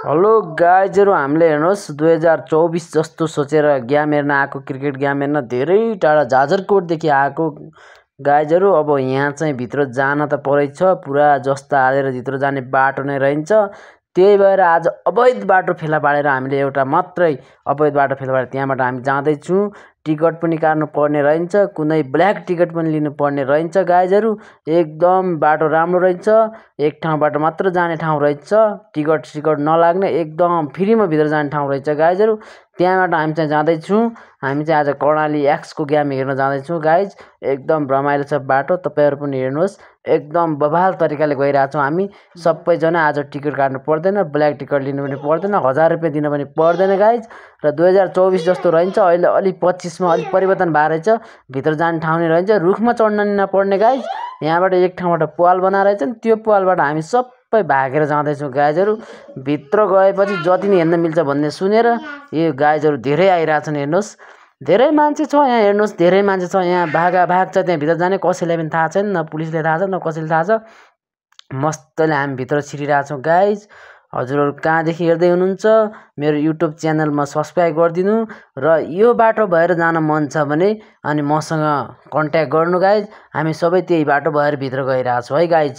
Hello गाइजहरू, हामीले हेर्नुहोस् 2024 जस्तो सोचेर गेम हेर्न आएको, क्रिकेट गेम हेर्न धेरै टाढा जाजरकोटदेखि आएको गाइजहरू। अब यहाँ चाहिँ भित्र जान त परेछ, पुरा जस्ता हालेर भित्र जाने बाटो नै रहन्छ। त्यही भएर आज अवैध बाटो फेला पारेर हामीले एउटा मात्रै अवैध बाटो फेला पारेर त्यहाँबाट हामी जाँदैछौँ। टिकट पनि काट्नु पर्ने रहन्छ, कुनै ब्ल्याक टिकट पनि लिनु पर्ने रहन्छ गाइजहरू। एकदम बाटो राम्रो रहेछ, एक ठाउँबाट मात्र जाने ठाउँ रहेछ, टिकट नलाग्ने एकदम फ्रीमा भित्र जाने ठाउँ रहेछ गाइजहरू। त्यहाँबाट हामी चाहिँ जाँदैछौँ। हामी चाहिँ आज कर्णाली एक्सको गेम हेर्न जाँदैछौँ गाइज। एकदम रमाइलो छ बाटो, तपाईँहरू पनि हेर्नुहोस्। एकदम बवाल तरिकाले गइरहेछौँ हामी सबैजना। आज टिकट काट्नु पर्दैन, ब्ल्याक टिकट लिनु पनि पर्दैन, 1000 रुपियाँ दिनु पनि पर्दैन गाइज। र 2024 जस्तो रहन्छ, अहिले अलिक 25मा अलिक परिवर्तन भएर रहेछ, भित्र जाने ठाउँ नै रहन्छ, रुखमा चढ्न नपर्ने गाइज। यहाँबाट एक ठाउँबाट पाल बनाएर रहेछ नि, त्यो पालबाट हामी सबै भागेर जाँदैछौँ गाइजहरू। भित्र गएपछि जति नै हेर्न मिल्छ भन्ने सुनेर यो गाइजहरू धेरै आइरहेछन्। हेर्नुहोस्, धेरै मान्छे छ यहाँ, हेर्नुहोस् धेरै मान्छे छ यहाँ, भाग छ त्यहाँ भित्र जाने। कसैलाई पनि थाहा छैन, न पुलिसले थाहा छ न कसैले थाहा छ। मस्तले हामी भित्र छिरिरहेछौँ गाइज। हजुरहरू कहाँदेखि हेर्दै हुनुहुन्छ, मेरो युट्युब च्यानलमा सब्सक्राइब गरिदिनु। र यो बाटो भएर जान मन छ भने अनि मसँग कन्ट्याक्ट गर्नु गाइज। हामी सबै त्यही बाटो भएर भित्र गइरहेछौँ है गाइज।